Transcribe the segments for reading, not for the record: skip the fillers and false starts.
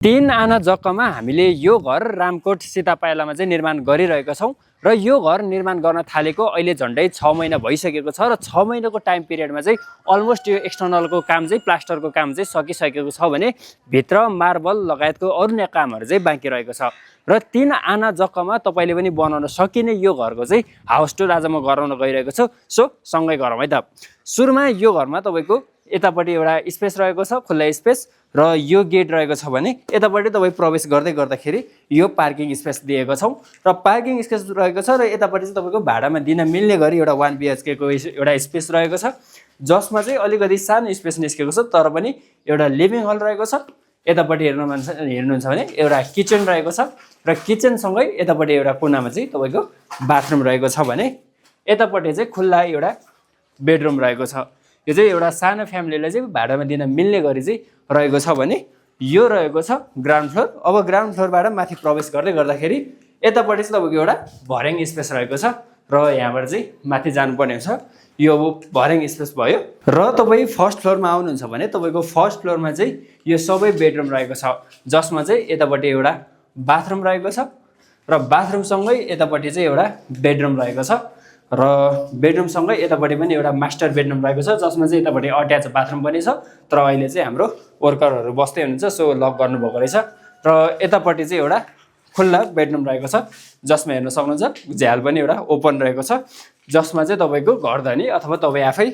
तीन आना जग्गामा हामीले यो घर रामकोट सीतापायलामा चाहिँ निर्माण गरिरहेका छौँ र यो घर निर्माण गर्न थालेको अहिले झन्डै 6 महिना भइसकेको छ र 6 महिनाको टाइम पिरियडमा चाहिँ अलमोस्ट यो एक्सटर्नलको काम चाहिँ प्लास्टरको काम चाहिँ सकिसकेको छ भने भित्र मार्बल लगायतको अरू नै कामहरू चाहिँ बाँकी रहेको छ र 3 आना जग्गामा तपाईले पनि बनाउन सकिने यो घरको चाहिँ हाउस टुर आज म गराउन गइरहेको छु। सो सँगै गरौँ है त। सुरुमा यो घरमा तपाईको यतापट्टि एउटा स्पेस रहेको छ, खुल्ला स्पेस र यो गेट रहेको छ भने यतापट्टि तपाई प्रवेश गर्दै गर्दाखेरि यो पार्किङ स्पेस दिएको छौं र पार्किङ स्पेस रहेको छ र यतापट्टि चाहिँ तपाईको भाडामा दिन मिल्ने गरी एउटा 1 BHK को एउटा स्पेस रहेको छ जसमा चाहिँ अलिकति सानो स्पेस निस्केको छ तर पनि एउटा लिभिङ हल रहेको छ। यतापट्टि हेर्नुहुन्छ भने एउटा किचन रहेको छ र किचन सँगै यतापट्टि एउटा कुनामा चाहिँ तपाईको बाथरुम रहेको छ भने यतापट्टि चाहिँ खुल्ला एउटा बेडरुम रहेको छ। यो चाहिँ एउटा सानो फ्यामिलीलाई चाहिँ भाडामा दिन मिल्ने गरी चाहिँ रहेको छ भने यो रहेको छ ग्राउन्ड फ्लोर। अब ग्राउन्ड फ्लोरबाट माथि प्रवेश गर्दै गर्दाखेरि यतापट्टि चाहिँ तपाईको एउटा भर्याङ स्पेस रहेको छ र यहाँबाट चाहिँ माथि जानुपर्ने हुन्छ। यो अब भर्याङ स्पेस भयो र तपाई फर्स्ट फ्लोरमा आउनुहुन्छ भने तपाईको फर्स्ट फ्लोरमा चाहिँ यो सबै बेडरुम रहेको छ जसमा चाहिँ यतापट्टि एउटा बाथरुम रहेको छ र बाथरुम सँगै यतापट्टि चाहिँ एउटा बेडरुम रहेको छ र बेडरुम सँगै यतापट्टि पनि एउटा मास्टर बेडरुम रहेको छ जसमा चाहिँ यतापट्टि अट्याच बाथरुम पनि छ तर अहिले चाहिँ हाम्रो वर्करहरू बस्दै हुनुहुन्छ सो लक गर्नुभएको रहेछ र यतापट्टि चाहिँ एउटा खुल्ला बेडरुम रहेको छ जसमा हेर्न सक्नुहुन्छ झ्याल पनि एउटा ओपन रहेको छ जसमा चाहिँ तपाईको घरधनी अथवा तपाई आफै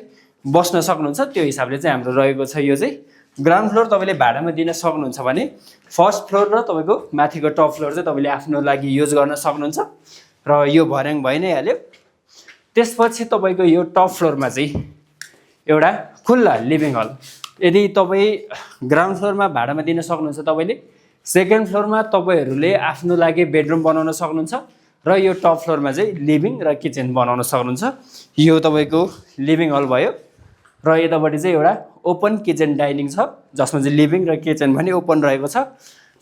बस्न सक्नुहुन्छ। त्यो हिसाबले चाहिँ हाम्रो रहेको छ। यो चाहिँ ग्राउन्ड फ्लोर तपाईले भाडामा दिन सक्नुहुन्छ भने फर्स्ट फ्लोर र तपाईको माथिको टप फ्लोर चाहिँ तपाईले आफ्नो लागि युज गर्न सक्नुहुन्छ र यो भर्याङ भइ नै हाल्यो। त्यसपछि तपाईको यो टप फ्लोरमा चाहिँ एउटा खुल्ला लिभिङ हल। यदि तपाई ग्राउन्ड फ्लोरमा भाडामा दिन सक्नुहुन्छ तपाईले सेकेन्ड फ्लोरमा तपाईहरुले आफ्नो लागि बेडरुम बनाउन सक्नुहुन्छ र यो टप फ्लोरमा चाहिँ लिभिङ र किचन बनाउन सक्नुहुन्छ। यो तपाईको लिभिङ हल भयो र यतापट्टि चाहिँ एउटा ओपन किचन डाइनिङ छ जसमा चाहिँ लिभिङ र किचन पनि ओपन रहेको छ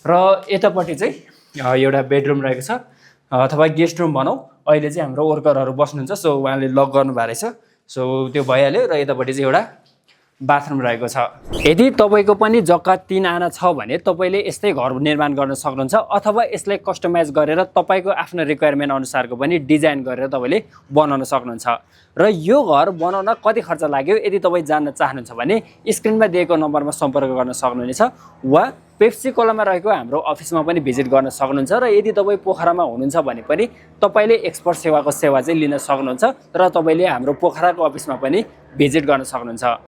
र यतापट्टि चाहिँ एउटा बेडरुम रहेको छ अथवा गेस्ट रुम भनौँ। अहिले चाहिँ हाम्रो वर्करहरू बस्नुहुन्छ सो उहाँले लक गर्नुभएको रहेछ सो त्यो भइहाल्यो र यतापट्टि चाहिँ एउटा बाथरुम रहेको छ। यदि तपाईको पनि जग्गा 3 आना छ भने तपाईले यस्तै घर निर्माण गर्न सक्नुहुन्छ अथवा यसलाई कस्टमाइज गरेर तपाईको आफ्नो रिक्वायरमेन्ट अनुसारको पनि डिजाइन गरेर तपाईले बनाउन सक्नुहुन्छ। र यो घर बनाउन कति खर्च लाग्यो यदि तपाई जान्न चाहनुहुन्छ भने स्क्रिनमा दिएको नम्बरमा सम्पर्क गर्न सक्नुहुनेछ वा पेप्सी कोलामा रहेको हाम्रो अफिसमा पनि भिजिट गर्न सक्नुहुन्छ र यदि तपाई पोखरामा हुनुहुन्छ भने पनि तपाईले एक्सपर्ट सेवाको सेवा चाहिँ लिन सक्नुहुन्छ र तपाईले हाम्रो पोखराको अफिसमा पनि भिजिट गर्न सक्नुहुन्छ।